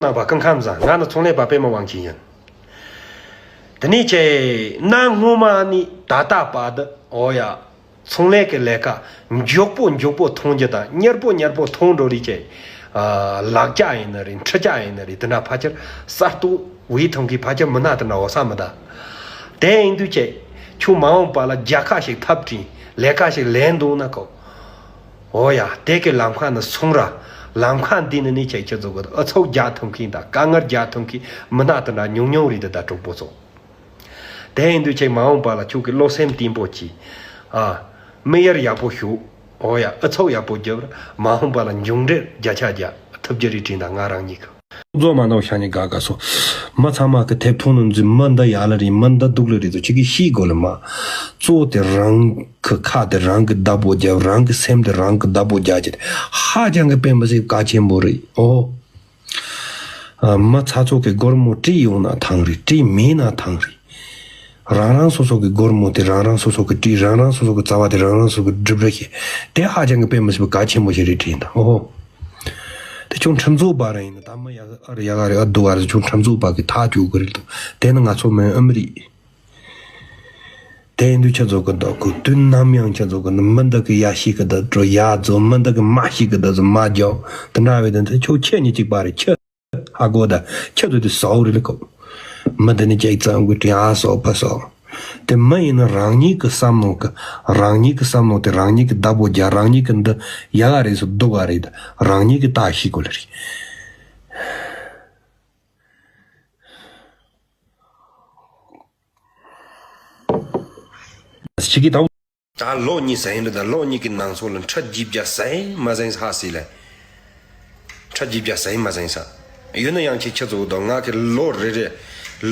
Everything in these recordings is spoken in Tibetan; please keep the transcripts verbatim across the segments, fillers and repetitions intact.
གནང་བ་སྐུ་ཁམས་བཟང་། ང་ནི་ཚོང་ལས་པ་པད་མ་དབང་ཆེན་ཡིན། དེ་ནས་ཁྱེད་གནའ་སྔོན་མ་ནས་ད་ལྟ་བར་དུ་འོ་ཡ། ཚོང་ལས་ཀྱི་ལས་ཀ་མགྱོགས་པོ་མགྱོགས་པོ་མཐོང་རྒྱུ་དང་མྱུར་པོ་མྱུར་པོ་མཐོང་འགྲོ་རེས་བྱས། ཨ། ལག་ཆ་ཡིན་ནི་རེད། འཕྲུལ་ཆ་ཡིན་ནི་རེད། དེ་འདྲ་ཕལ་ཆེར་གསར་གཏོད་འོས་ཐོན་མཁན་ཕལ་ཆེར་མི་སྣ་དེ་འདྲ་འོ་ས་མི་གདའ། དེ་ཡིན་དུས་ཁྱེད་ཁྱོད་མ་འོངས་པ་ལ་རྒྱལ་ཁ་ཞིག་ཐོབ་དྲན་ལས་ཀ་ཞིག་ལས་འདུག་ན་ཁོ། འོ་ཡ། དེ་གི་ལམ་ཁ་ནས་སོང་ར། ལམ་ཁ་འདི་ནས་ནི་ཁྱེད་ཁྱེད་ཚོ་གི་ཨུ་ཚུགས་རྒྱག་ཐུབ་མཁན་དང་དཀའ་ངལ་རྒྱག་ཐུབ་མཁན་མི་སྣ་དེ་འདྲ་ཉུང་ཉུང་རེད། དེ་ད་གྲོགས་པོ་ཚོ། དེ་ཡིན་དུས་ཁྱེད་མ་འོངས་པ་ལ་ཁྱོད་ཀྱི་བློ་སེམས་བརྟན་པོ་གྱིས། ཨ། དམིགས་ཡུལ་ཡག་པོ་ཞུགས། འོ་ཡ། ཨུ་ཚུགས་ཡག་པོ་རྒྱབ་ར། མ་འོངས་པ་ལ་མཇུག་འབྲས་བརྒྱ་ཆ་བརྒྱ་ཐོབ་རྒྱུ་རེད་དྲན། ད་ང་རང་ཉིད་ཀྱི་རྫོགས་མ་ནོར་ཤ་ཉེ་དགའ་དགའ་སོ། མི་ཚང་མ་གི་ཐེབས་ཐོང་ནང་འཛུལ། མི་འདི་ཡག་ལ་རེད། མི་འདི་སྡུག་ལ་རེད་དོ། ཁྱེད་ཀྱིས་ཤེས་དགོས་ལ་མ། གཙོ་དེ་རང་གི་ཁ་དེ་རང་གི་བདག་པོ་རྒྱབ། རང་གི་སེམས་དེ་རང་གི་བདག་པོ་རྒྱག་རྒྱུ་དེ་ཧ་ཅང་གི་དཔེ་མི་སྲིད་གལ་ཆེན་པོ་རེད། ཨོ། ཨ། མི་ཚ་ཚོ་གི་སྒོར་མོ་སྤྲད་ཡོང་ན་ཐང་རེད། སྤྲད་མེད་ན་ཐང་རེད། རང་རང་སོ་སོ་གི་སྒོར་མོ་དེ་རང་རང་སོ་སོ་གི་སྤྲད། རང་རང་སོ་སོ་གི་རྩ་བ་དེ་རང་རང་སོ་སོ་གི་སྒྲུབ་རེ་བྱེད། དེ་ཧ་ཅང་གི་དཔེ་མི་སྲིད་པའི་གལ་ཆེན་པོ་ཞིག་རེད་དྲན་དང་། ཨོ་ཧོ། དེ་ཁྱོད་ཁྲིམས་བཟོ་པ་རང་ཡིན་ན་ད་མི་ཡག་ཨ་རེ་ཡག་ཨ་རེ་ཨ་སྡུག་ཨ་རེ་ཁྱོད་ཁྲིམས་བཟོ་པ་གི་ཐག་གཅོད་གི་རེད་དོ། དེ་ནི་ང་ཚོ་མིན་ཨ་མི་རེད། དེ་ཡིན་དུས་ཁྱེད་ཚོ་གི་འདུག་གི་དུས་ནམ་ཡང་ཁྱེད་ཚོ་གི་ནི་མི་འདི་གི་ཡ་ཤི་གི་འདུག་འགྲོ་ཡ་རྫོ། མི་འདི་གི་མ་ཤི་གི་འདུག་རྫོ་མ་རྒྱོ། དེ་འདྲ་བའི་དོན་དུ་ཁྱོད་ཁྱེད་གཉིས་གཅིག་པ་རེད། ཁྱི་ཧ་གོ་ད། ཁྱེད་ཚོ་དེ་ཟོག་རེད་ལ་གོ། མི་འདི་ནི་ཅིག་ཙམ་གི་དྲིན་ཨ་སོག་ཕ་སོག་དེ་མི་ཡིན་ན་རང་ཉིད་ཀྱི་བསམ་བློ་གི། རང་ཉིད་ཀྱི་བསམ་བློ་དེ་རང་ཉིད་ཀྱི་བདག་པོ་རྒྱག་རང་ཉིད་ཀྱི་འདི་ཡག་ག་རེད་སོ་སྡུག་ག་རེད། རང་ཉིད་ཀྱི་ལྟ་ཤེས་དགོས་ལ་རེད། ཞིག་གིས་དང་། ད་ལོ་གཉིས་ཟིན་རེད། ད་ལོ་གཉིས་ཀྱི་ནང་ཚོ་ལ་ཁྲི་བརྒྱད་བརྒྱ་ཟིན་མ་ཟིན་ཧ་སི་ལ། ཁྲི་བརྒྱད་བརྒྱ་ཟིན་མ་ཟིན་ས། ཡོད་ན་ཡང་ཁྱེད་ཁྱེད་ཚོ་དང་ང་གི་ལོ་རེ་རེ།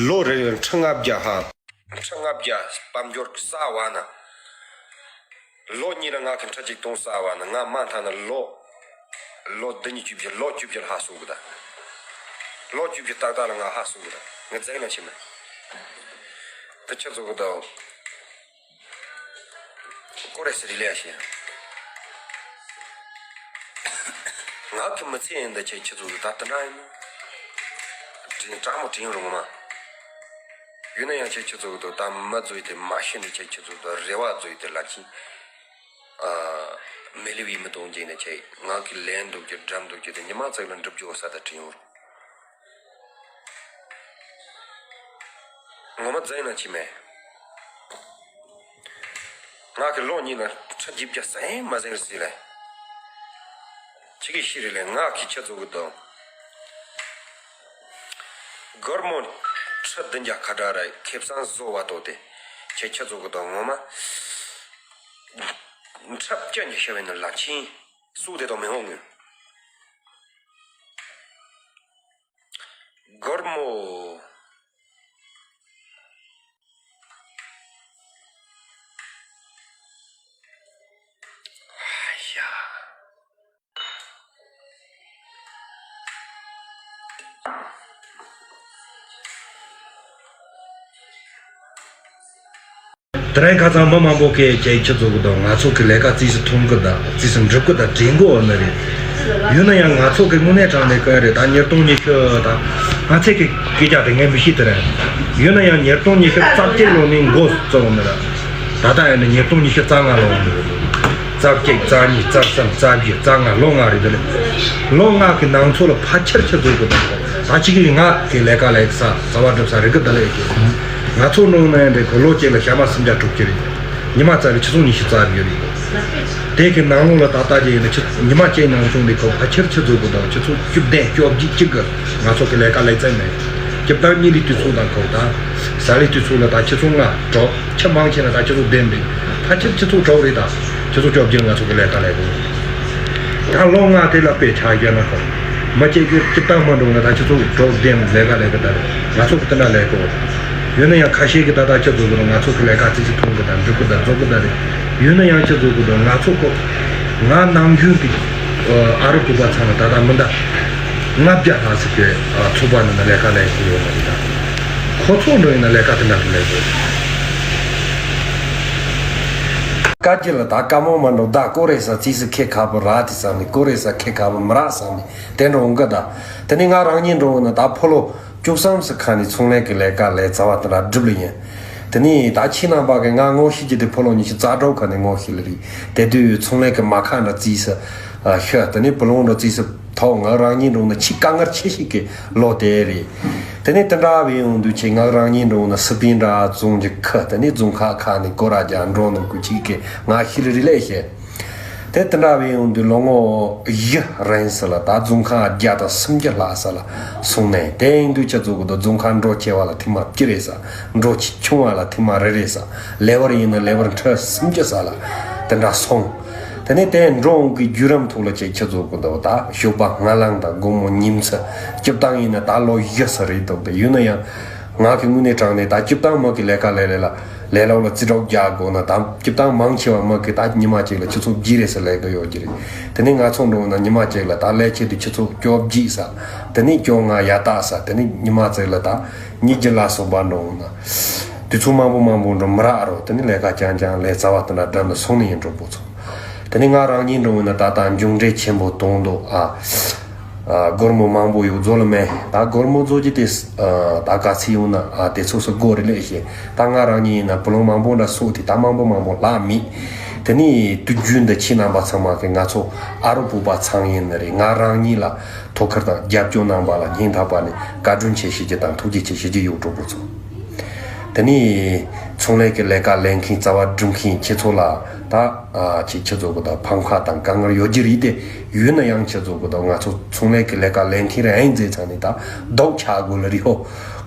ལོ་རེ་རེ་ཁྲི་ལྔ་བརྒྱ་ཧ། ཁྲི་ལྔ་བརྒྱ་དཔལ་འབྱོར་གྱི་ས་བ་ན། ལོ་གཉིས་ལ་ང་གི་ཁྲི་གཅིག་སྟོང་ས་བ་ན་ང་མ་མཐའ་ན་ལོ། ལོ་བདུན་ཉི་བཅུ་བཞི། ལོ་བཅུ་བཞི་ལ་ཧ་སུ་གི་ད། ལོ་བཅུ་བཞི་ཏག་ཏག་ལ་ང་ཧ་སུ་གི་ད། ང་ཛེ་ན་ཆི་མེ། ད་ཁྱེད་ཚོ་གི་ད། ཀོ་རེ་སི་རི་ལེ་ཡ་ཤི། ང་གི་མི་ཚེ་ཡིན་ད་ཁྱེད་ཁྱེད་ཚོ་གི་ད་དེ་འདྲ་ཡིན་ནོ། དྲིན་དྲང་མོ་དྲིན་རུང་མ། ཡོད་ན་ཡང་ཁྱེད་ཁྱེད་ཚོ་གི་ད་མ་བཟོས་ཏེ་མ་ཤི་ནི་ཁྱེད་ཁྱེད་ཚོ་ད་རེ་བ་བཟོས་ཏེ་ལ་ཁྱི། མི་ལེ་བའི་མི་གཏོང་རྒྱུ་ནི་ཁྱེད་ང་གི་ལན་འདུག་རྒྱུ་འགྲམ་འདུག་རྒྱུ་དེ་ཉི་མ་ཚིག་ལ་འགྲུབ་རྒྱུ་ས་ད་དྲིན་རུང་། ངོ་མ་ཛེ་ན་ཆི་མེ། ང་གི་ལོ་གཉིས་ལ་ཁྲི་བརྒྱད་བརྒྱ་ཟིན་མ་ཟིན་ཟེར་ལེ། ཁྱེད་ཀྱིས་ཤེས་རེད་ལེ། ང་གི་ཁྱེད་ཚོ་གི་དང་། སྒོར་མོ་ཁྲི་བདུན་བརྒྱ་ཁ་དྲག་རེད། ཁེ་བཟང་བཟོ་བ་དོ་དེ། ཁྱེད་ཁྱེད་ཚོ་གི་དང་ངོ་མ། ཁྲི་བཅུ་ཉི་ཤུ་བའི་ནང་ལ་ཕྱིན། སུ་དེ་དང་མི་འོང་ངུ། སྒོར་མོ། ཨ་ཡ། དེ་རིང་ཁ་སང་མི་མང་པོ་གིས་ཁྱེད་ཁྱེད་ཚོ་གི་དང་ང་ཚོ་གི་ལས་ཀ་རྩིས་སུ་མཐོང་གི་དང་རྩིས་སུ་འགྲུབ་གི་དང་དྲན་གི་འོ་ནི་རེད། ཡོད་ན་ཡང་ང་ཚོ་གི་དངོས་གནས་དྲང་གནས་གི་རེད། ད་ཉིས་སྟོང་ཉི་ཤུ་དང་ང་ཚོ་གི་སྐད་ཆ་དེ་ངས་མི་ཤེས་དེ་རེད། ཡོད་ན་ཡང་ཉིས་སྟོང་ཉི་ཤུ་རྩ་བརྒྱད་ལོ་ནས་འགོ་བཙུགས་འོ་ནི་རེད། ད་ལྟ་ཡང་ནི་ཉིས་སྟོང་ཉི་ཤུ་རྩ་ལྔ་ལོ་འོ་ནི་རེད། རྩ་བརྒྱད། རྩ་གཉིས། རྩ་གསུམ། རྩ་བཞི། རྩ་ལྔ། ལོ་ལྔ་རེད་དེ་ལས། ལོ་ལྔ་གི་ནང་ཚོ་ལ་ཕལ་ཆེར་ཁྱེད་ཚོ་གི་དང་ད་ཅིག་གི་ང་གི་ལས་ཀ་ལས་ས་རྩ་བ་སྒྲུབ་ས་རེད་གི་ད་ལས་ཀྱི། ང་ཚོ་ནང་ན་ཡང་འདྲ་གི་ལོ་གཅིག་ལ་ཞག་མ་སུམ་བརྒྱ་དྲུག་ཅུ་རེད། ཉི་མ་རྩ་རེ་ཆུ་ཚོད་ཉི་ཤུ་རྩ་བཞི་རེད། དེ་གི་ནང་ལོགས་ལ་ད་ལྟ་ཅིག་ཡིན་ན་ཆུ་ཉི་མ་གཅིག་ནང་བྱུང་ནས་ཁོ་ཕལ་ཆེར་ཆུ་ཚོད་གི་དང་ཆུ་ཚོད་བཅུ་བདུན་བཅོ་བརྒྱད་གཅིག་གི་ང་ཚོ་གི་ལས་ཀ་ལས་ཚར་མེད། སྐྱིད་པ་གཉིད་ལས་དུས་ཚོད་དང་ཁོ་ད་ཟ་ལས་དུས་ཚོད་ལ་ད་ཆུ་ཚོད་ལྔ་དྲུག་ཆུ་མང་ཆེ་ན་ད་ཆུ་ཚོད་བདུན་རེད། ཕལ་ཆེར་ཆུ་ཚོད་དྲུག་རེད། ད་ཆུ་ཚོད་བཅོ་བརྒྱད་ང་ཚོ་གི་ལས་ཀ་ལས་དགོས། ད་ལོ་ལྔ་དེ་ལ་དཔེ་ཆ་བཞག་ན་ཁོ། མི་གཅིག་གི་སྐྱིད་པ་མ་འགྲོ་ན་ད་ཆུ་ཚོད་དྲུག་བདུན་ལས་ཀ་ལས་ཀི་ད་རེད། ང་ཚོ་གི་དེ་འདྲ་ལས་དགོས། ཡོད་ན་ཡང་ཁ་ཤས་ཀྱི་ད་ལྟ་ཁྱེད་ཚོ་གི་ང་ཚོ་གི་ལས་ཀ་ཙི་ཙི་མཐོང་གི་ད་འགྲུབ་གི་ད་རྫོགས་གི་ད་རེད། ཡོད་ན་ཡང་ཁྱེད་ཚོ་གི་ད་ང་ཚོ་ཁོ། ང་ནམ་རྒྱུན་གི་ཨ་རུ་བོད་པ་ཚང་མ་ད་ལྟ་མི་འདྲ། ལྔ་བརྒྱ་ལྷག་ཙམ་གྱི་ཚོགས་པ་ནང་ན་ལས་ཀ་ལས་ཀྱི་ཡོད་མ་རེད་ད། ཁོ་ཚོ་འགྲོ་ཡིན་ན་ལས་ཀ་དེ་འདྲ་གི་ལས་དགོས། བཀའ་བརྒྱུད་ལ་ད་བཀའ་མོལ་མ་འགྲོ་ད་ཀོ་རེ་ས་རྩིས་སུ་ཁེ་ཁ་བུ་ར་དེ་ས་ནི་ཀོ་རེ་ས་ཁེ་ཁ་བུ་མི་ར་ས་ནི་དེ་འགྲོ་འོང་གི་ད། དེ་ནི་ང་རང་ཉིད་འགྲོ་འོང་ན་ད་ཕོ་ལོ་བཅུ་གསུམ་སུ་ཁ་ནི་ཚོང་ལས་ཀྱི་ལས་ཀ་ལས་ཚ་བ་དེ་འདྲ་སྒྲུབ་ལ་ཡིན། དེ་ནི་ད་ཕྱི་ནང་པ་གི་ང་ངོ་ཤེས་ཀྱི་དེ་ཕོ་ལོ་ཉི་ཤུ་རྩ་དྲུག་ཁ་ནི་ངོ་ཤེས་ལ་རེད། དེ་དུས་ཚོང་ལས་ཀྱི་མ་ཁ་འདྲ་རྩིས་སུ་ཤོད་དེ་ནི་བུ་ལོང་འདྲ་རྩིས་སུ་ཐོག་ང་རང་ཉིད་འགྲོ་འོང་ན་ཕྱི་དཀའ་ངལ་ཆེ་ཤོས་ཀྱི་ལོ་དེ་རེད། དེ་ནས་དེ་འདྲ་བའི་ཡོང་དུས་ཆེ་ང་རང་ཉིད་འགྲོ་ན་སི་པིན་འདྲ་བཙོང་རྒྱུ་ཁ་དེ་ནས་རྫོང་ཁ་ཁ་ནས་སྐོར་ར་རྒྱག་འགྲོ་ནུ་གུ་ཅིག་གི་ང་ཤི་རི་རི་ལས་ཤེ། དེ་དེ་འདྲ་བའི་ཡོང་དུས་ལོ་ངོ་བཞི་རིང་ས་ལ་ད་རྫོང་ཁ་བརྒྱ་དང་སུམ་ཅུ་ལྷག་ས་ལ་སོང་ནས་དེ་ཡིན་དུས་ཁྱེད་ཚོ་གི་དུ་རྫོང་ཁ་འགྲོ་ཆེ་བ་ལ་ཐིམ་མ་ཅི་རེད་ས་འགྲོ་ཆེ་ཆུང་བ་ལ་ཐིམ་མ་རེ་རེད་ས་ལེ་བར་ཡིན་ན་ལེ་བར་ཁྲི་སུམ་ཅུ་ས་ལ་དེ་འདྲ་སོང་། དེ་ནས་དེ་འགྲོ་འོང་གི་བརྒྱུད་རིམ་ཐོག་ལ་ཅིག་ཁྱེད་ཚོ་གི་འདུག་ད་ཞོགས་པ་སྔ་ལངས་དང་དགོང་མོ་ཉིམ་ཚ་སྐྱིད་ཏང་ཡིན་ན་ད་ལོ་བཞི་ས་རེད་འདུག་དེ་ཡོད་ན་ཡང་ང་གི་དངོས་གནས་དྲང་གནས་ད་སྐྱིད་ཏང་མ་གི་ལས་ཀ་ལས་ལས་ལ་ལས་ལོག་ལ་རྩིས་གྲོགས་རྒྱག་དགོས་ན་ད་སྐྱིད་ཏང་མང་ཆེ་བ་མ་གི་ད་ཉི་མ་གཅིག་ལ་ཆུ་ཚོད་བརྒྱད་རེ་ས་ལས་ཀ་ཡོད་ཀྱི་རེད། དེ་ནས་ང་ཚོ་འགྲོ་ན་ཉི་མ་གཅིག་ལ་ད་ལས་ཆེད་དུ་ཆུ་ཚོད་བཅོ་བརྒྱད་ས་དེ་ནས་བཅོ་ལྔ་ཡ་ཏག་ས་དེ་ནས་ཉི་མ་གཅིག་ལ་ད་ཉིས་བརྒྱ་ལ་སོགས་པ་འགྲོ་ན། དུས་ཚོད་མང་པོ་མང་པོ་འགྲོ་མི་རག་རོ་དེ་ནི་ལས་ཀ་རྐྱང་རྐྱང་ལས་རྩ་བ་དེ་འདྲ་འགྲམ་ལ་སོང་ནི་ཡིན་འགྲོ་པོ་ཚོ། དེ་ནི་ང་རང་ཉིད་འགྲོ་ན་ད་ལྟ་མཇུག་འབྲས་ཆེན་པོ་གཏོང་འདུག་ཨ། ཨ་སྒོར་མོ་མང་པོ་ཡོད་རྫོ་ལ་མེད་ད་སྒོར་མོ་རྫོ་གྱི་དེ་ཨ་ད་ག་ཚི་ཡོང་ན་ཨ་དེ་ཚོ་སུ་སྒོ་རི་ལས་ཤེ་ད་ང་རང་ཉིད་ཡིན་ན་བུ་ལོང་མང་པོ་འདྲ་སོགས་དེ་ད་མང་པོ་མང་པོ་ལྷག་མེད། དེ་ནི་དུས་རྒྱུན་འདི་ཁྱེད་རྣམ་པ་ཚང་མ་གི་ང་ཚོ་ཨ་རོ་བོད་པ་ཚང་ཡིན་ནི་རེད་ང་རང་ཉིད་ལ། ཐུགས་ཁུར་དང་རྒྱབ་སྐྱོར་གནང་བ་ལ་སྙིང་ཐག་པ་ནས་བཀའ་དྲིན་ཆེ་ཞུ་རྒྱུ་དང་ཐུགས་རྗེ་ཆེ་ཞུ་རྒྱུ་ཡོད་གྲོགས་པོ་ཚོ། དེ་ནས་ཚོང་ལས་ཀྱི་ལས་ཀ་ལས་མཁན་རྩ་བ་སྒྲུབ་མཁན་ཁྱེད་ཚོ་ལ་ད་ཨ་ཅིག་ཁྱེད་ཚོ་གི་ད་ཕམ་ཁ་དང་དཀའ་ངལ་ཡོད་རྒྱུ་རེད་དེ་ཡོད་ན་ཡང་ཁྱེད་ཚོ་གི་ད་ང་ཚོ་ཚོང་ལས་ཀྱི་ལས་ཀ་ལས་མཁན་རེད་ཨེ་མཛད་ཚར་ནས་ད་རྡོག་ཆག་དགོས་ལ་རི་ཧོ་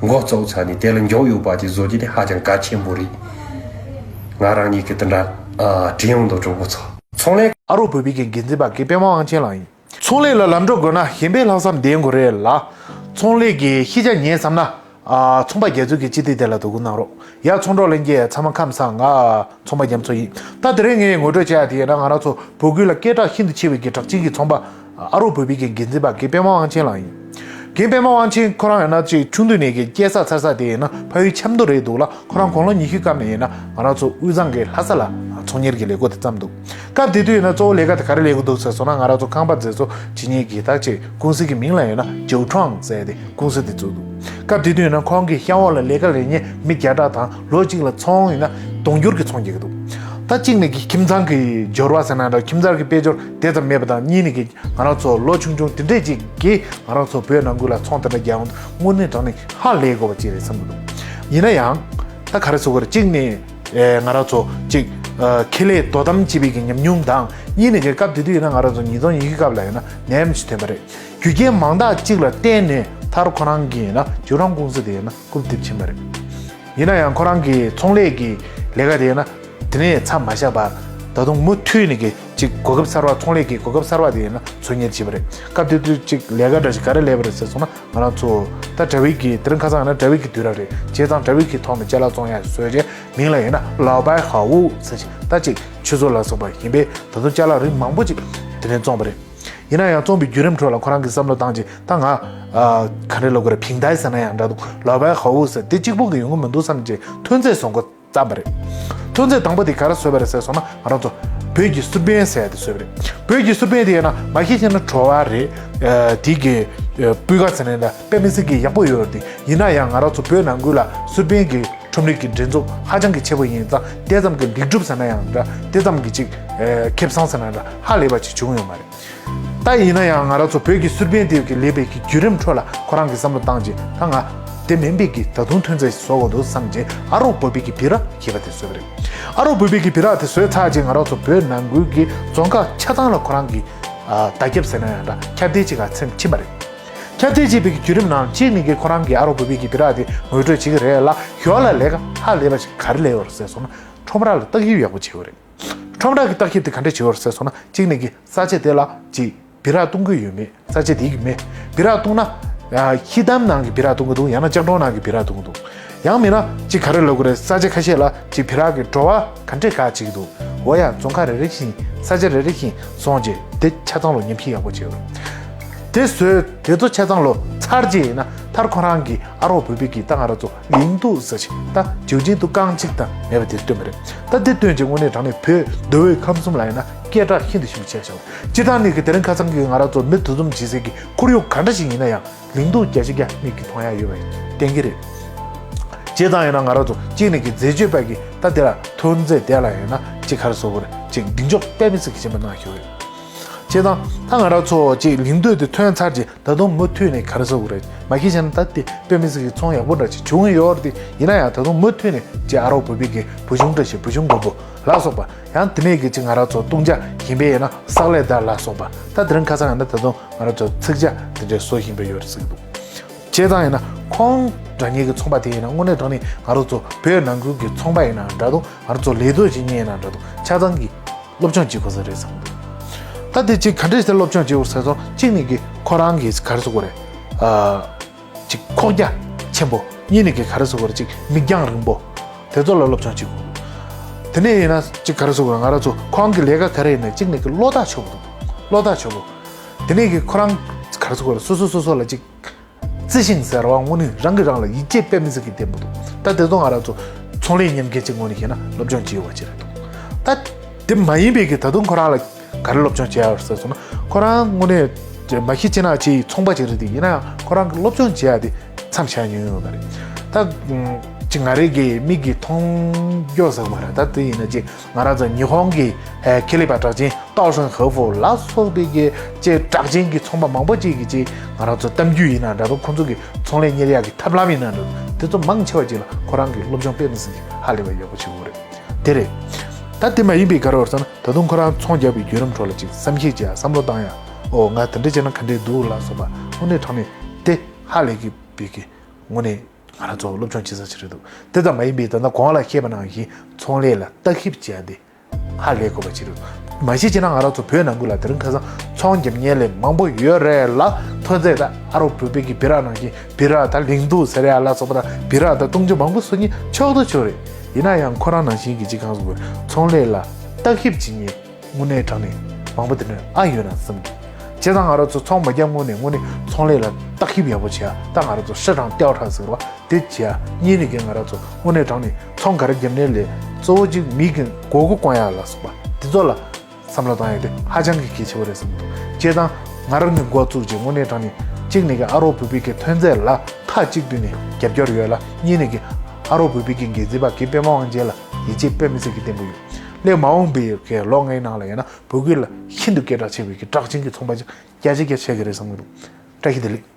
མགོ་བཙུགས་ཚར་ནས་དེ་ལ་མགྱོགས་ཡོད་པ་ཅིག་བཟོ་རྒྱུ་དེ་ཧ་ཅང་གལ་ཆེན་པོ་རེད། ང་རང་ཉིད་ཀྱི་དེ་འདྲ་ཨ་དྲན་ཡོང་འདུག་གྲོགས་པོ་ཚོ། ཚོང་ལས་ཨ་རོགས་བོད་པའི་གི་འགན་འཛིན་པ་གི་པད་མ་དབང་ཆེན་ལགས་ཡིན། ཚོང་ལས་ལ་ལམ་འགྲོ་དགོས་ན་གཞན་པའི་ལྷག་བསམ་ལྡན་དགོས་རེད་ལ། ཚོང་ལས་ཀྱི་ཤེས་བྱ་ཉན་བསམ་ན། ཨ་ཚོང་པ་རྒྱ་མཚོ་གི་སྤྱི་བདེ་དེ་ལ་དོ་ཁུར་གནང་རོགས། ཡ་ཚོང་གྲོགས་ལྷན་རྒྱས་ཚང་མ་ཁམས་བཟང་། ང་ཚོང་པ་རྒྱ་མཚོ་ཡིན། ད་དེ་རིང་ངས་ངོ་སྤྲོད་བྱ་ཡ་དེ་ཡིན་ན་ང་རང་ཚོ་བོད་ཁུལ་ལ་སྐད་གྲགས་ཤིན་ཏུ་ཆེ་བའི་གི་གྲགས་ཅན་གྱི་ཚོང་པ་ཨ་རོགས་བོད་པའི་གི་འགན་འཛིན་པ་གི་པད་མ་དབང་ཆེན་ལགས་ཡིན། རྒན་པད་མ་དབང་ཆེན་ཁོ་རང་ཡང་ན་ཅིག་ཆུང་དུས་ནས་ཀྱི་སྐྱེས་ས་འཚར་ས་དེ་ཡིན་ན་ཕ་ཡུལ་ཆབ་མདོ་རེད་འདུག་ལ། ཁོ་རང་དགུང་ལོ་ཉི་ཤུའི་སྐབས་ནས་ཡིན་ན་ང་རང་ཚོ་དབུས་གཙང་གི་ལྷ་ས་ལ་ཚོང་གཉེར་གྱི་ལས་སྒོ་དེ་བརྩམས་འདུག་སྐབས་དེ་དུས་ཡིན་ན་གཙོ་བོ་ལས་ཀ་དེ་ག་རེ་ལས་ཀྱི་འདུག་ཟེར་སོང་ན་ང་རང་ཚོ་ཁང་པ་མཛེས་བཟོ་བྱེད་མཁན་གྱི་ད་ཅིག་ཀུང་སི་གི་མིང་ལ་ཡིན་ན་ཇོ་ཁྲང་ཟེར་ཏེ་ཀུང་སི་དེ་བཙུགས་འདུག་སྐབས་དེ་དུས་ཡིན་ན་ཁོང་གི་ཤག་འོག་ལ་ལས་ཀ་ལས་མཁན་མི་བརྒྱ་ཕྲག་དང་ལོ་གཅིག་ལ་ཚོང་ཡིན་ན་དུང་ཕྱུར་གྱི་ཚོང་རྒྱག་གི་འདུག་ད་གཅིག་ནས་ཀྱི་ཁྱིམ་ཚང་གི་འབྱོར་བ་ཟེར་ན་འདྲ་ཁྱིམ་ཚང་གི་དཔལ་འབྱོར་དེ་ཙམ་མེད་པ་དང་གཉིས་ནས་ཀྱི་ང་རང་ཚོ་ལོ་ཆུང་ཆུང་དེ་འདྲས་ཅིག་གིས་ང་རང་ཚོ་བོད་ནང་ཁུལ་ལ་ཚོང་དེ་འདྲ་རྒྱག་ཡོང་དུས་དངོས་གནས་དྲང་གནས་ཧ་ལས་དགོས་པ་ཅིག་རེད་བསམ་གྱི་འདུག་ཡིན་ན་ཡང་ད་ག་རེ་ཟེར་དགོས་རེད། གཅིག་ནས་ཨེ་ང་རང་ཚོ་གཅིག་ཨ་ཁེ་ལས་དོ་དམ་བྱེད་པའི་གི་ཉམས་མྱོང་དང་གཉིས་ནས་ཀྱི་སྐབས་དེ་དུས་ཡིན་ན་ང་རང་ཚོ་ཉིས་སྟོང་ཉི་ཤུ་སྐབས་ལ་ཡིན་ན་ནད་ཡམས་ཤིག་ཐོན་པ་རེད། རྒྱུ་རྐྱེན་མང་དག་ཅིག་ལ་བརྟེན་ནས་མཐར་ཁོ་རང་གི་ཡིན་ན་ཇོ་རང་ཀུང་སི་དེ་ཡིན་ན་སྐུབ་རྡིབ་ཕྱིན་པ་རེད། ཡིན་ན་ཡང་ཁོ་རང་གི་ཚོང་ལས་ཀྱི་ལས་ཀ་དེ་ཡིན་ན། དེ་ནས་མཚམས་མ་བཞག་པར་ད་དུང་མུ་མཐུད་ནས་ཀྱི་ཅིག་གོ་སྐབས་གསར་བ་ཚོང་ལས་ཀྱི་གོ་སྐབས་གསར་བ་དེ་ཡིན་ན་འཚོལ་སྙེག་བྱེད་པ་རེད། སྐབས་དེ་དུས་ཅིག་ལས་ཀ་འདྲ་ཞིག་ག་རེ་ལས་པ་རེད་ཟེར་སོང་ན་ང་རང་ཚོ་ད་དྲ་བའི་གི་དེ་རིང་ཁ་སང་ཡིན་ན་དྲ་བའི་གི་དུས་རབས་རེད། བྱས་ཙང་དྲ་བའི་གི་ཐོག་ནས་ཅ་ལག་བཙོང་ཡ་བཟོས་རྗེས་མིང་ལ་ཡིན་ན་ལའོ་པའི་ཧའོ་ཟེར་ཞིག་ད་ཅིག་ཆུ་ཚོད་ལ་སོགས་པ་ཡིན་པས་ད་དུང་ཅ་ལག་རིགས་མང་པོ་ཅིག་དེ་ནས་བཙོང་པ་རེད། ཡིན་ན་ཡང་བཙོང་པའི་བརྒྱུད་རིམ་ཁྲོད་ལ་ཁོ་རང་གི་བསམ་བློ་བཏང་རྗེས་ད་ང་ཨ་ག་རེ་ལབ་དགོས་རེད། ཕིང་ཏའི་ཟེར་ན་ཡང་འདྲ་འདུག་ལའོ་པའི་ཧའོ་ཟེར་དེ་གཅིག་པོ་གི་ཡོང་གི་མི་འདུག་བསམ་རྗེས་ཐོན་རྫས་བཟོ་འགོ་བརྩམས་པ་རེད། ཐོན་རྫས་དང་པོ་དེ་ག་རེ་བཟོས་པ་རེད་ཟེར་སོང་ན་ང་རང་ཚོ་བོད་ཀྱི་སུར་པན་ཟེར་ཡ་དེ་བཟོས་པ་རེད། བོད་ཀྱི་སུར་པན་དེ་ཡིན་ན་མ་གཞི་བྱས་ན་བྲོ་བ་རེད། ཨ་དེ་གི་ཨ་སྤུས་ཀ་ཟེར་ན་འདྲ་དཔེ་མི་སྲིད་ཀྱི་ཡག་པོ་ཡོད་རེད། དེ་ཡིན་ན་ཡང་ང་རང་ཚོ་བོད་ནང་ཁུལ་ལ་སུར་པན་གྱི་ཁྲོམ་རའི་གི་འགྲན་ཚོགས་ཧ་ཅང་གི་ཆེ་པོ་ཡིན་ཙང་དེ་ཙམ་གྱི་ལེགས་གྲུབ་ཟེར་ན་ཡང་འདྲ་དེ་ཙམ་གྱི་ཅིག་ཨེ་ཁེ་བཟང་ཟེར་ན་འདྲ་ཧ་ལས་པ་ཅིག་བྱུང་ཡོད་མ་རེད། ད་ཡིན་ན་ཡང་ང་རང་ཚོ་བོད་ཀྱི་སུར་པན་དེ་གི་ལས་པའི་གི་བརྒྱུད་རིམ་ཁྲོད་ལ་ཁོ་རང་གི་བསམ་བློ་བཏང་རྗེས་ད་ང་དེ་མིན་པའི་གི་ད་དུང་ཐོན་རྫས་བཟོ་དགོས་འདུག་བསམ་རྗེས་ཨ་རོགས་བོད་པའི་གི་བི་ར་ཞེས་པ་དེ་བཟོས་པ་རེད། ཨ་རོགས་བོད་པའི་གི་བི་ར་དེ་བཟོས་ཚར་རྗེས་ང་རང་ཚོ་བོད་ནང་ཁུལ་གྱི་རྫོང་ཁག་ཆ་ཚང་ལ་ཁོ་རང་གི་ཨ་བརྡ་ཁྱབ་ཟེར་ན་ཡང་འདྲ་ཁྱབ་གདལ་ཅིག་ག་ཚེམ་ཕྱིན་པ་རེད། ཁྱབ་གདལ་བྱས་པའི་གི་བརྒྱུད་རིམ་ནང་གཅིག་ནས་ཀྱི་ཁོ་རང་གི་ཨ་རོགས་བོད་པའི་གི་བི་ར་དེ་ངོ་སྤྲོད་བྱེད་ཀྱི་རེད་ལ་ཞོར་ལ་ལས་ཀ་ཧ་ལས་པ་ཞིག་ག་རེ་ལས་ཡོད་རེད་ཟེར་སོང་ན་ཁྲོམ་ར་ལ་བརྟག་ཞིབ་ཡག་པོ་བྱེད་དགོས་རེད། ཁྲོམ་ར་གི་བརྟག་ཞིབ་དེ་ག་འདྲས་བྱེད་དགོས་རེད་ཟེར་སོང་ན་གཅིག་ནས་ཀྱི་ས་ཆ་དེ་ལ་ཅིག་བི་ར་གཏོང་གི་ཡོད་མེད། ས་ཆ་དེ་གི་མེད། བི་ར་གཏོང་ན་ཡ་ཤི་དམ་ནང་གི་བི་ར་གཏོང་གི་འདུག་ཡང་ན་ལྕགས་སྒྲོག་ནང་གི་བི་ར་གཏོང་གི་འདུག་ཡང་མིན་ན་ཅིག་ག་རེ་ལབ་དགོས་རེད། ས་ཆ་ཁ་ཤས་ལ་ཅིག་བི་ར་གི་བྲོ་བ་ག་འདྲས་ག་ཅིག་འདུག་འོ་ཡ་རྫོང་ཁག་རེ་རེ་བཞིན་ས་ཆ་རེ་རེ་བཞིན་སོང་རྗེས་དེ་ཆ་ཚང་ལ་ཉམས་ཞིབ་ཡག་པོ་བྱེད་དགོས་རེད། དེ་བཟོས་དེ་ཚོ་ཆ་ཚང་ལོ་ཚར་རྗེས་ཡིན་ན་ མཐར་ཁོ་རང་གིས་ཨ་རོགས་བོད་པའི་གི་ད་ང་རང་ཚོ་ལིང་ཏུའུ་ཟེར་ཞིག་ད་ཇིའུ་ཅིན་ཏུའུ་རྐང་གཅིག་དང་མེད་པ་དེ་སྟོན་པ་རེད། ད་དེ་སྟོན་ཅིག་དངོས་གནས་དྲང་གནས་བོད་མདོ་དབུས་ཁམས་གསུམ་ལ་ཡིན་ན་སྐད་གྲགས་ཤིན་ཏུ་ཞིབ་ཆེ་ཤག་སྤྱིར་བཏང་ནས་གི་དེ་རིང་ཁ་སང་གི་ང་རང་ཚོ་མི་འདུ་འཛོམས་བྱེད་སའི་གི་ཁོར་ཡུག་ག་འདྲ་ཞིག་ཡིན་ན་ཡང་། ལིང་ཏུའུ་བརྒྱ་ཆ་བརྒྱ་མིག་གིས་མཐོང་ཡ་ཡོད་པ་ཡིན་གཏན་འཁེལ་རེད། བྱས་ཙང་ཡིན་ན་ང་རང་ཚོ་གཅིག་ནས་ཀྱི་འཛད་སྤྱོད་པ་གི་ད་དེ་ལ་ཐོན་རྫས་དེ་ལ་ཡིན་ན་གཅིག་ག་རེ་ཟེར་དགོས་རེད། གཅིག་གདེང་འཇོག་དཔེ་མི་སྲིད་ཀྱི་ཆེན་པོ་གནང་ཞུ་རེད། བྱས་ཙང་ད་ང་རང་ཚོ་གཅིག་ལིང་ཏུའུ་དེ་ཐོན་ཚར་རྗེས་ད་དུང་མུ་མཐུད་ནས་ག་རེ་ཟེར་དགོས་རེད། མ་གཞི་བྱས་ན་ད་དེ་དཔེ་མི་སྲིད་ཀྱི་ཚོང་ཡག་པོ་འདྲ་ཅིག་བྱུང་ཡོད་རེད། དེ་ཡིན་ན་ཡང་ད་དུང་མུ་མཐུད་ནས་གཅིག་ཨ་རོགས་བོད་པའི་གི་བུ་ཆུང་བཀྲ་ཤིས་བུ་ཆུང་མགོན་པོ་ལ་སོགས་པ། ཡང་དེ་ནས་གི་ཅིག་ང་རང་ཚོ་བཏུང་བྱ་ཡིན་པས་ཡིན་ན་ས་ལེ་དར་ལ་སོགས་པ། ད་དེ་རིང་ཁ་སང་ཡིན་ན་ད་དུང་ང་རང་ཚོ་ཚིག་ཇ་དེ་འདྲའི་བཟོ་བཞིན་པ་ཡོད་རེད་ཟེར་གི་འདུག་བྱས་ཙང་ཡིན་ན་ཁོང་འདྲ་མཉམ་གི་ཚོང་པ་དེ་ཡིན་ན་དངོས་གནས་དྲང་གནས་ང་རང་ཚོ་བོད་ནང་ཁུལ་གི་ཚོང་པ་ཡིན་ན་འདྲ་འདུག་ང་རང་ཚོ་ལས་གཏོད་བྱེད་མཁན་ཡིན་ན་འདྲ་འདུག་ཆ་ཚང་གི་སློབ་སྦྱོང་བྱེད་དགོས་ས་རེད་བསམ་གི་འདུག་ད་དེ་གཅིག་ག་འདྲས་དེ་སློབ་སྦྱོང་བྱེད་དགོས་ཟེར་སོང་། གཅིག་ནས་གི་ཁོ་རང་གི་ག་རེ་ཟེར་དགོས་རེད། ཨ། གཅིག་ཁོག་རྒྱ་ཆེན་པོ། གཉིས་ནས་ཀྱི་ག་རེ་ཟེར་དགོས་རེད། གཅིག་མིག་རྒྱང་རིང་པོ། དེ་ཚོ་ལ་སློབ་སྦྱོང་བྱེད་དགོས། དེ་ནས་ཡིན་ན་གཅིག་ག་རེ་ཟེར་དགོས་རེད། ང་རང་ཚོ་ཁོང་གི་ལས་ཀ་ག་རེ་ཡིན་ན་གཅིག་ནས་ཀྱི་བློ་ཐག་ཆོད་པོ་འདུག་བློ་ཐག་ཆོད་པོ། དེ་ནས་ཀྱི་ཁོ་རང་ག་རེ་ཟེར་དགོས་རེད། སོ་སོ་སོ་སོ་ལ་གཅིག་བརྩི་ཤིང་ཟེར་བ་དངོས་གནས་རང་གིས་རང་ལ་ཡིད་ཆེས་དཔེ་མི་སྲིད་ཀྱི་ལྡན་པོ་འདུག་ད་དེ་ཚོ་ང་རང་ཚོ་ཚོང་ལས་གཉེར་མཁན་གཅིག་ངོས་ནས་བཤད་ན་སློབ་སྦྱོང་བྱེད་དགོས་པ་ཅིག་རེད་འདུག་ད། དེ་མ་ཡིན་པའི་གི་ད་དུང་ཁོ་རང་ལ་ག་རེ་སློབ་སྦྱོང་བྱེད་ཡག་ཟེར་སོང་ན། ཁོ་རང་དངོས་གནས་མ་གཞི་ཅི་ན་ཅིའི་ཚོང་པ་ཅིག་རེད་དེ། ཡིན་ན་ཡང་ཁོ་རང་གི་སློབ་སྦྱོང་བྱེད་ཡག་དེ་མཚམས་བཞག་མྱོང་ཡོད་པ་རེད། ད་ཅིག་ང་རང་གི་མིག་གིས་མཐོང་རྒྱུ་ཟེར་བ་རེད། ད་དེ་ཡིན་ན་ཅིག་ང་རང་ཚོ་ཉི་ཧོང་གི་ཁེ་ལི་པ་གྲགས་ཅན་ཏའོ་ཧྲན་ཧེ་ཧྥུ་ལ་སོགས་པའི་གི་ཅིག་གྲགས་ཅན་གྱི་ཚོང་པ་མང་པོ་ཅིག་གི་ཅིག་ང་རང་ཚོ་གཏམ་རྒྱུད་ཡིན་ན་འདྲ་འདུག་ཁོང་ཚོ་གི་ཚོང་ལས་གཉེར་ཡག་གི་ཐབས་ལམ་ཡིན་ན་འདྲ་འདུག་དེ་ཚོ་མང་ཆེ་བ་ཅིག་ལ་ཁོ་རང་གི་སློབ་སྦྱོང་དཔེ་མི་སྲིད་ཀྱི་ཧ་ལས་པ་ཡག་པོ་བྱེད་ཀྱི་ཡོད་རེད། དེ་རེད། ད་དེ་མ་ཡིན་པའི་ག་རེ་བར་ཟེར་ན། ད་དུང་ཁོ་རང་ཚོང་རྒྱག་པའི་བརྒྱུད་རིམ་ཁྲོད་ལ་ཅིག་བསམ་ཤེས་བྱེད་ཡ། བསམ་བློ་བཏང་ཡ། ཨོ་ང་དེ་འདྲ་བྱས་ན་ག་འདྲས་འདུག་ལ་སོགས་པ་དངོས་གནས་དྲང་གནས་དེ་ཧ་ལས་ཀྱི་པའི་གི་དངོས་གནས་ང་རང་ཚོ་སློབ་སྦྱོང་བྱེད་ས་ཞིག་རེད་འདུག་དེ་ཙམ་མ་ཡིན་པའི་ད་ལྟ་གོང་ལ་བཤད་པ་ནང་བཞིན་ཚོང་ལས་ལ་བརྟག་ཞིབ་བྱེད་ཡ་དེ་ཧ་ལས་དགོས་པ་ཅིག་རེད་འདུག་མ་གཞི་བྱས་ན་ང་རང་ཚོ་བོད་ནང་ཁུལ་ལ་དེ་རིང་ཁ་སང་ཚོང་རྒྱབ་མཁན་ལས་མང་པོ་ཡོད་རེད་ལ། ཐོན་རྫས་ད་ཨ་རོགས་བོད་པའི་གི་བི་རག་ནང་བཞིན་བི་རག་ད་ལིང་ཏུའུ་ཟེར་ཡ་ལ་སོགས་པ་ད་བི་རག་ད་བཏུང་བྱ་མང་པོ་བཟོ་མཁན་ཆོག་ཏུ་ཆོག་རེད། ཡིན་ན་ཡང་ཁོ་རང་ནང་བཞིན་གྱི་ཅིག་གང་ཟེར་དགོས་རེད། ཚོང་ལས་ལ་བརྟག་ཞིབ་བྱེད་མཁན་དངོས་གནས་དྲང་གནས་མང་པོ་དེ་འདྲ་ཨ་ཡོད་ན་བསམ་གི་བྱས་ཙང་ང་རང་ཚོ་ཚོང་མ་རྒྱག་སྔོན་ནས་དངོས་གནས་ཚོང་ལས་ལ་བརྟག་ཞིབ་ཡག་པོ་བྱེད་ཡ། ད་ང་རང་ཚོ་ཧྲི་ཀྲང་ཏེའོ་ཁྲ་ཟེར་བ་དེ་བྱེད་ཡ། གཉིས་ནས་ཀྱི་ང་རང་ཚོ་དངོས་གནས་དྲང་གནས་ཚོང་ག་རེ་རྒྱབ་ནའི་ལས་གཙོ་བོ་གཅིག་མི་གི་མགོ་སྐོར་སྐོང་ཡ་ལ་སོགས་པ་དེ་ཚོ་ལ་བསམ་བློ་བཏང་ཡ་དེ་ཧ་ཅང་གི་གལ་ཆེ་བོ་རེད་བསམ་འདུག་བྱས་ཙང་ང་རང་གི་འགོ་བཙུགས་རྗེས་དངོས་གནས་དྲང་གནས་གཅིག་ནས་ཀྱི་ཨ་རོགས་བོད་པའི་གི་ཐོན་རྫས་ལ་མཐའ་གཅིག་ཏུ་ནས་རྒྱབ་སྐྱོར་ཡོད་ལ། གཉིས་ནས་ཀྱི་ཨ་རོགས་བོད་པའི་གི་འགན་འཛིན་པ་གི་པད་མ་དབང་ཆེན་ལ་ཡིད་ཆེས་དཔེ་མི་སྲིད་ཀྱི་བརྟན་པོ་ཡོད། སླད་མ་འོངས་པའི་གི་ལོ་ལྔའི་ནང་ལ་ཡིན་ན་བོད་ཁུལ་ལ་ཤིན་ཏུ་སྐད་གྲགས་ཆེ་བའི་གི་གྲགས་ཅན་གྱི་ཚོང་པ་ཅིག་བརྒྱ་ཆ་བརྒྱ་ཆགས་ཀྱི་རེད་བསམ་གྱི་འདུག་བཀྲ་ཤིས་བདེ་ལེགས།